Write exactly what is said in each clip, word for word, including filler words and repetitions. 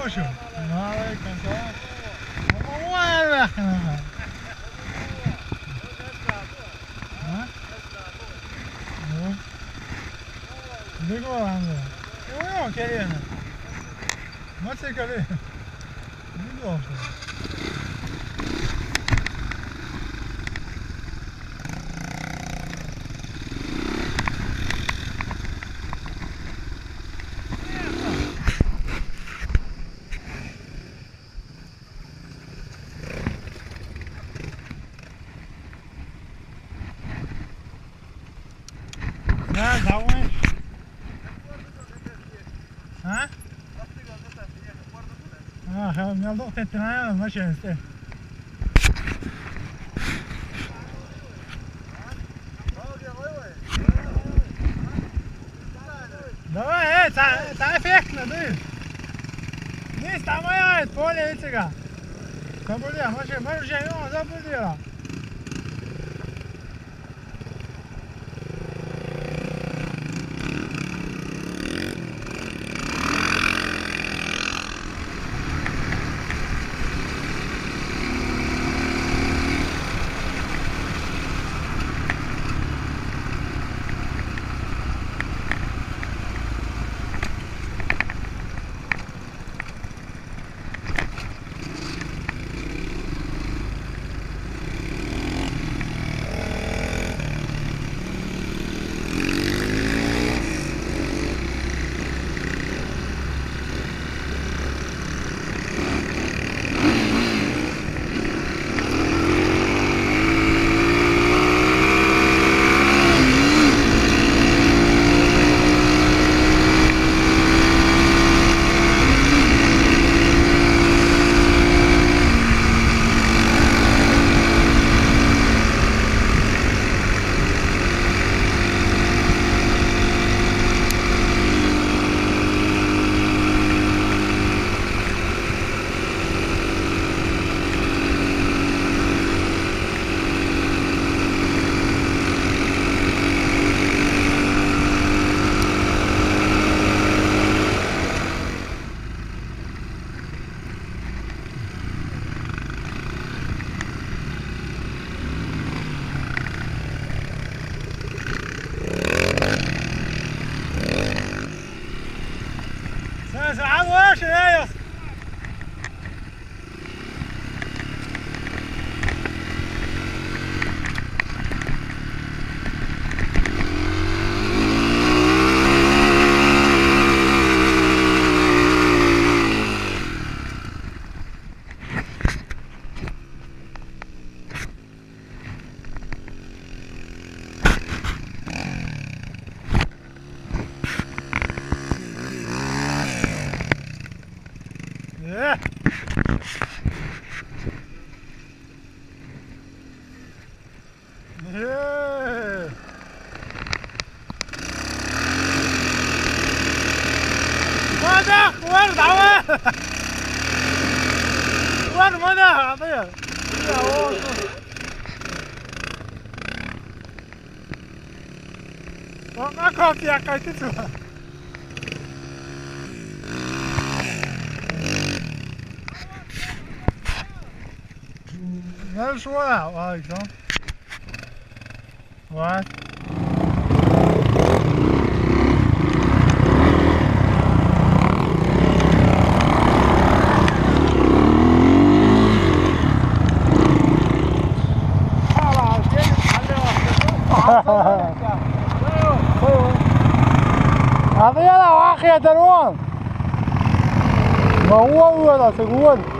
Слушай, алейкум салам. Ой, вахна. А? Ой. Бегу, Андрей. Ой, он, Кирилл. Мацей, Кирилл. Бегу, что ли? Да, давай. А? Ага, у меня лох, ты знаешь, машина стоит. Давай, э, та, та эффектно, да? Не, там моя, поле этика. Забыли, а машина, мы уже, ну, забыли. Sen, sen, abi, o şey yok. Э! Э! Мана, вар, давай! Вар, мана, абы. Я, о, Ага, как я катится. Знаешь, что? Ой, что? Вот. Até ya la bajé, Tarón. No hubo duda, seguro.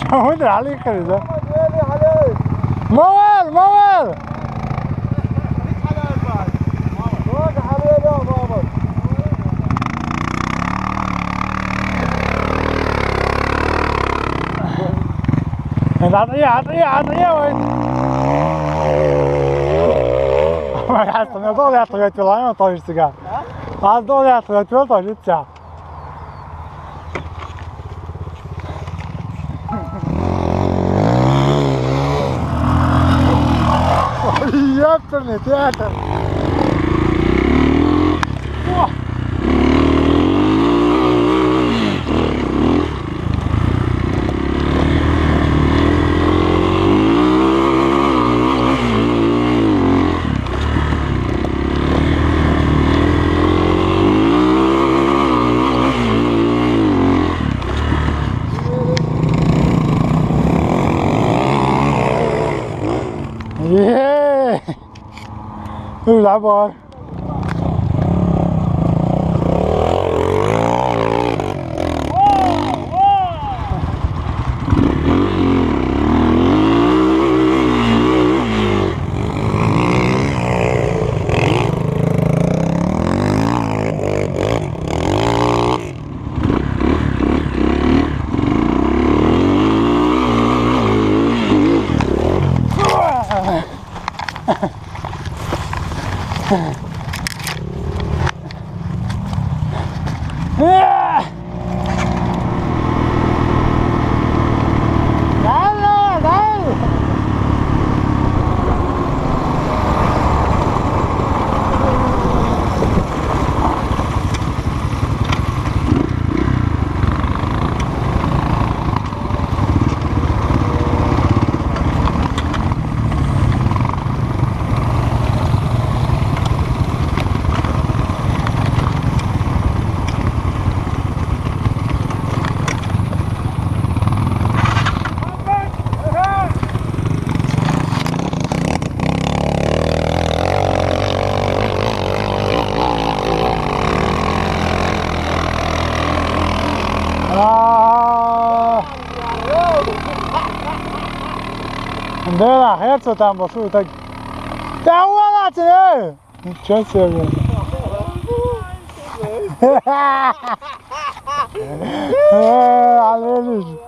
شو مدري عليك خليزة. موال، موال. انت عطيه، عطيه، عطيه، وين؟ ما يحصل، ما يضل يعطي، يعطي، والله ما طاير سجار. هذا ضل يعطي، يعطي، يعطي، يعطي. Ёпперный театр. Yeah! Who's that boy? А. Да, херцо там пошёл, так. Да, вала тебе! Ничего себе, блин. Э, аллилуйя.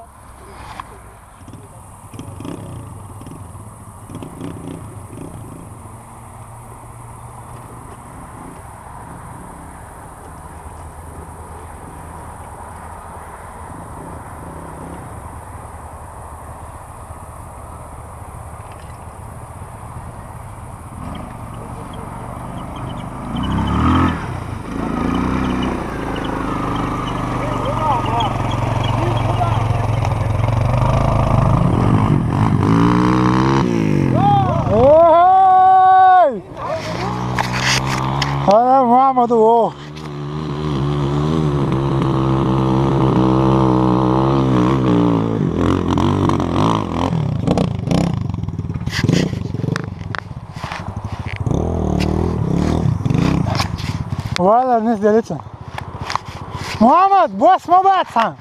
Эй! Ана мама дуу. Вала, не сделайте. Мухаммад, бос ма баца.